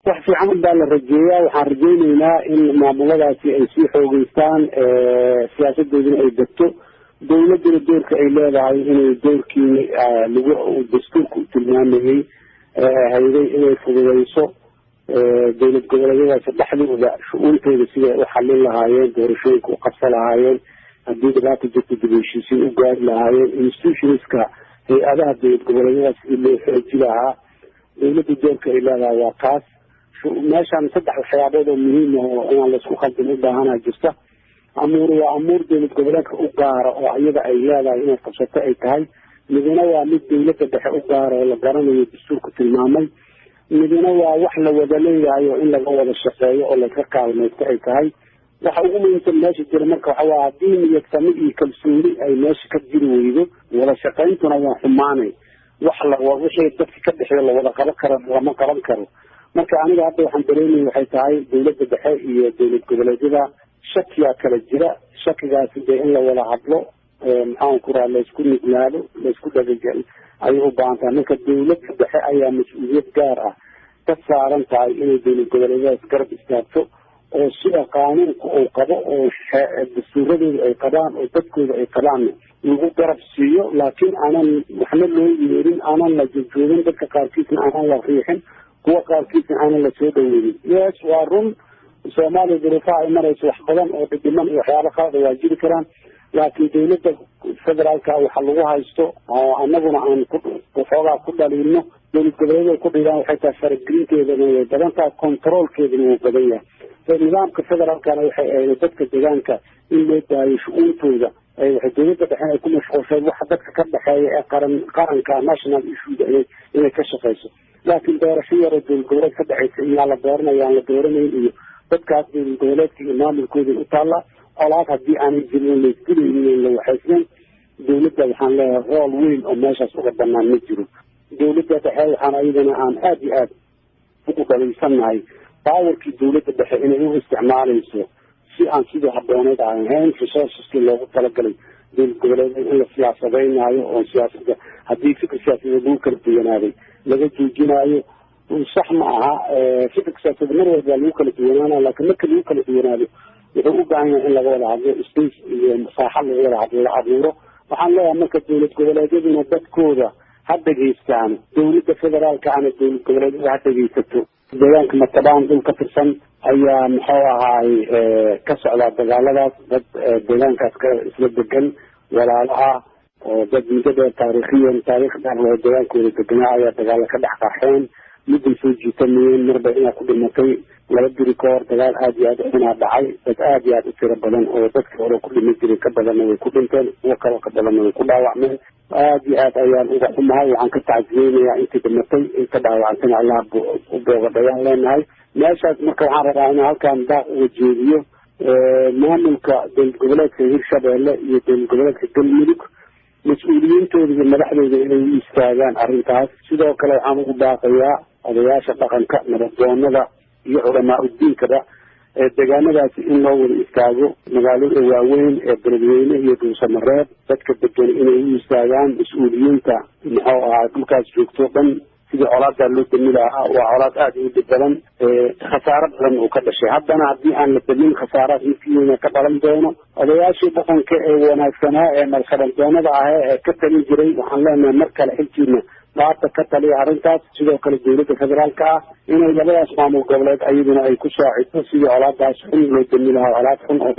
Wax fiican baa la rajeeyaa. Waxaan rajeyneynaa in maamuladaasi ay sii xoogeystaan, siyaasadooduna ay degto, dawladduna doorka ay leedahay inay doorkii lagu dastuurka u tilmaamayey hayday inay fududeyso dowlad goboleedyadaasi dhexdooda shu-uuntooda siday u xalin lahaayeen, doorashooyinka u qabsan lahaayeen, haddii dhibaata jirto dib u heshiisiin u gaari lahaayeen, institutionska hay-adaha dowlad goboleedyadaas sidii loo xooji lahaa. Dawladda doorka ay leedahay waa taas. Meeshaan saddex waxyaabood oo muhiim ah oo inaan laisku khaldin u baahana jirta. Amuur waa amuur dowlad goboleedka u gaara oo iyada ay leedahay inay qabsato ay tahay. Midna waa mid dawladda dhexe u gaara oo la garanayo, dastuurku tilmaamay. Midna waa wax la wada leeyahay oo in laga wada shaqeeyo oo laska kaalmaysto ay tahay. Waxa ugu muhiimsan meesha jira marka waxa waa haddii niyadsami iyo kalsooni ay meesha ka jiri weydo, wada shaqayntuna waa xumaanay. Wax la wixii dadka ka dhexeeya la wada qaban karo lama qaban karo. Marka aniga hadda waxaan dareemaya waxay tahay dawladda dhexe iyo dowlad goboleedyada shakiyaa kala jira. Shakigaasi dee in la wada hadlo, maxaan ku raha, laysku nuglaado, laysku dhagaja ayay u baahan tahay. Marka dawladda dhexe ayaa mas-uuliyad gaar ah ka saaran tahay inay dowlad goboleedyadaas garab istaagto oo sida qaanuunka uu qabo oo dastuuradooda ay qabaan oo dadkooda ay qabaanna lagu garab siiyo, laakiin aanan waxna loo yeerin, aanan la jojoogin, dadka qaarkiisna aanan la riixin, kuwa qaarkiisna aanan la soo dhaweynin. Yes, waa run, Soomaaliya duruufaha ay marayso wax badan oo dhidhiman iyo waxyaabo qalada waa jiri karaan, laakiin dawladda federaalka waxa lagu haysto oo anaguna aan waxoogaa ku dhaliilno, dowlad goboleedyada ku dhigaan, waxay tahay faragelinteedana way badan tahay, controolkeedana wuu badan yahay. Nidaamka federaalkana waxay ahayd dadka deegaanka in loo daayo shu-uuntooda. Waxay dowladda dhexe ay ku mashquulshay waxa dadka ka dhexeeya ee qaranka, national issueda, inay ka shaqeyso. Laakiin doorasho yaroo dowlad goboleed ka dhexeysa iyaa la dooranaya aan la dooranayn iyo dadkaas dowlad goboleedka iyo maamulkooda u taalla. Colaad haddii aanay jirin, laysdilaynin, la waxaysnayn, dowladda waxaan leeyahay rool weyn oo meeshaas uga banaan ma jiro. Dowladda dhexe waxaan ayadana aan aada iyo aada ugu dhalaysannahay powerkii dowladda dhexe inay u isticmaalayso si aan sidii habbooneyd aan ahayn. Resourceskii loogu talagalay dowlad goboleed in la siyaasadeynaayo oo siyaasadda haddii fikir siyaasadeed lagu kala duwanaaday laga joojinaayo, sax ma aha. Fikirka siyaasadeed mar walba lagu kala duwanaana, laakiin marka lagu kala duwanaado wuxuu u baahan yahay in laga wada hadlo, space iyo masaaxa lagu wada hadlo la abuuro. Waxaan leeyahay marka dowlad goboleedyaduna dadkooda ha dhegaystaan, dowladda federaalka ana dowlad goboleedyada ha dhegaysato. Deegaanka Matabaan dhul ka tirsan ayaa muxuu ahaay ka socdaa dagaaladaas. Dad deegaankaas ka isla degan, walaalo ah oo dad muddo dheer, taariikhiyan taariikh dheer loo deegaankooda deganaa, ayaa dagaalo ka dhex qarxeen, midday soo jiitamiyeen marba inaa ku dhimatay. 2 biri ka hor dagaal aada iyo aada u xunaa dhacay. Dad aada iyo aada u tiro badan oo dadkii hore ku dhimi jiray ka badanna way ku dhinteen, kuwo kaloo ka badanna way ku dhaawacmeen. Aada iyo aad ayaan uga xumahay. Waxaan ka tacsiyeynayaa intii dhimatay, inta dhaawacantana Allah u boogadhayaan leenahay. Meeshaas marka waxaan rabaa inaan halkaan daaq uga jeediyo maamulka dowlad goboleedka Hirshabeelle iyo dowlad goboleedka Galmudug, mas-uuliyiintooda iyo madaxdooda inay u istaagaan arrintaas. Sidoo kale waxaan ugu baaqayaa odayaasha dhaqanka, nabaddoonada iyo culamaa udiinkaba ee deegaanadaasi in loo wada istaago. Magaalada waaweyn ee Beledweyne iyo Dhuusamareeb dadka degan inay u istaagaan, mas-uuliyiinta muxuu ahaa dhulkaas joogto dhan, sidii colaadaa loo dami lahaa. Waa colaad aada u dhib badan, khasaaro badan uu ka dhashay. Haddana haddii aan la damin, khasaarahaas midkiina ka dhalan doono. Odayaashii dhaqanka ee wanaagsanaa ee nabaddoonada ah ee ka talin jiray, waxaan leenahay mar kale xilkiina dhaarta ka taliya arrintaas. Sidoo kale dowladda federaalka ah inay labadaas maamul goboleed ayaduna ay ku saacido sidii colaadaas xun loo dami lahaa, colaad xun oo